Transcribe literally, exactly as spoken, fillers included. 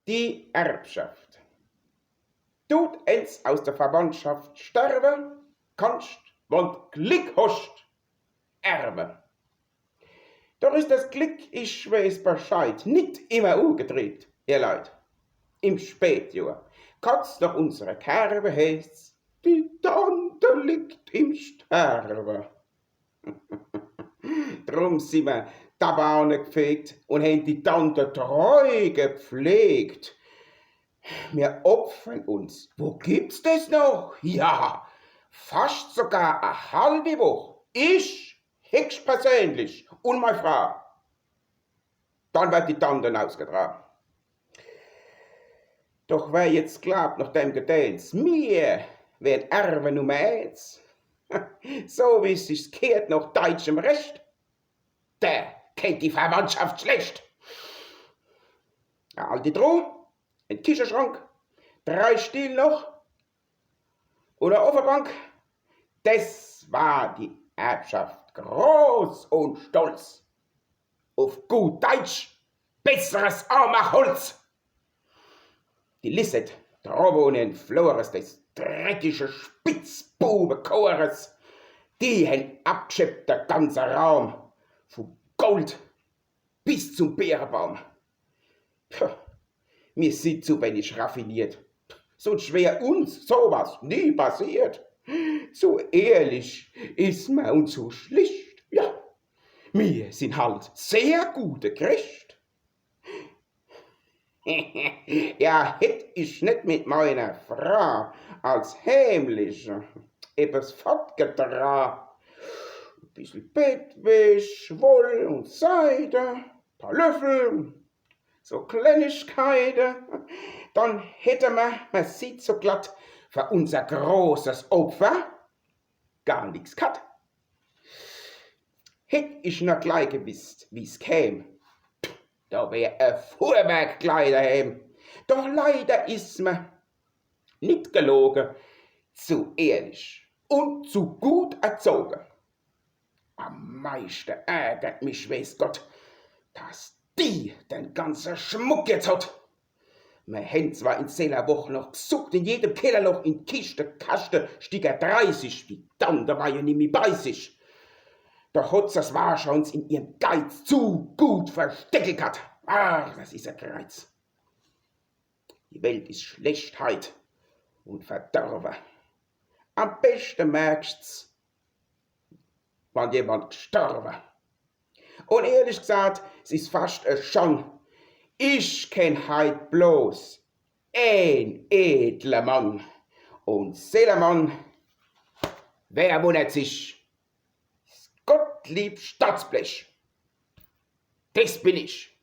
Die Erbschaft. Tut ens aus der Verwandtschaft sterwe, kannst, wann d' Glick hoscht, erwe. Doch is des Glick, ich weeß Bescheid, nit immer ugetriet, ihr Leit. Im Spätjohr, korz noch unsere Kerwe, heeßt's, die Tante liegt im Sterwe. Drum sin mer dabei gfegt un hen die Tante treu gepflegt. Mir opfern uns, wo gibt's des noch? Ja, fascht sogar e halwi Woch. Ich hegspersönlich un mei Fraa. Dann werd die Tante ausgetrage. Doch wer jetzt glaabt, noch dem Gedäns, mir wären Erwe Nummer eens, so wie sich's gheert noch deitschem Recht, der kennt die Verwandtschaft schlecht. E aldi Truh, en Kicheschrank, drei Stiel noch un e Offebank. Des war die Erbschaft groß un stolz. Uf gut Deitsch, besseres Aamachholz. Die Lisette, drowe un entflore es, des dreckische Spitzbubechores, die hen abgscheppt de ganze Raam, vum Gold bis zum Bärebaam. Puh, mir sin zu wenig raffiniert, sunscht wär uns so was nie passiert. Zu ehrlich is mer un zu schlicht, ja, mir sin halt sehr gute Chrischt. Ja, hätt ich net mit meiner Fraa als heimlich ebbes fortgedra, e bissel Bettwäsch, Woll un Seide, paar Löffel, so Klennigkeite, dann hätte mer, mer sieht so glatt, für unser großes Opfer gar nix ghat. Hätt ich nur glei gewisst, wie's käm, do wär e Fuhrwerk glei dehäm. Doch leider is mer, nit geloge, zu ehrlich un zu gut erzoge. Am meischte ärgert mich, weeß Gott, dass die den ganze Schmuck jetzt hot. Mer hen zwar in seller Woch noch gsucht, in jedem Kellerloch, in Kischte, Kaschte, Sticker dreißig, die Tante war jo nimmi bei sich. Doch hot se des wahrscheins in ihrem Geiz zu gut versteckelt ghat. Ach, des is e Kreiz. Die Welt is schlecht heit un verdorwe. Am beschte merkscht's, wann jemand gstorwe. Un ehrlich gsagt, s is fascht e Schann. Ich kenn heit bloß een edle Mann. Un seller Mann, wer wunnert sich? S Gottlieb Staatsblech. Des bin ich.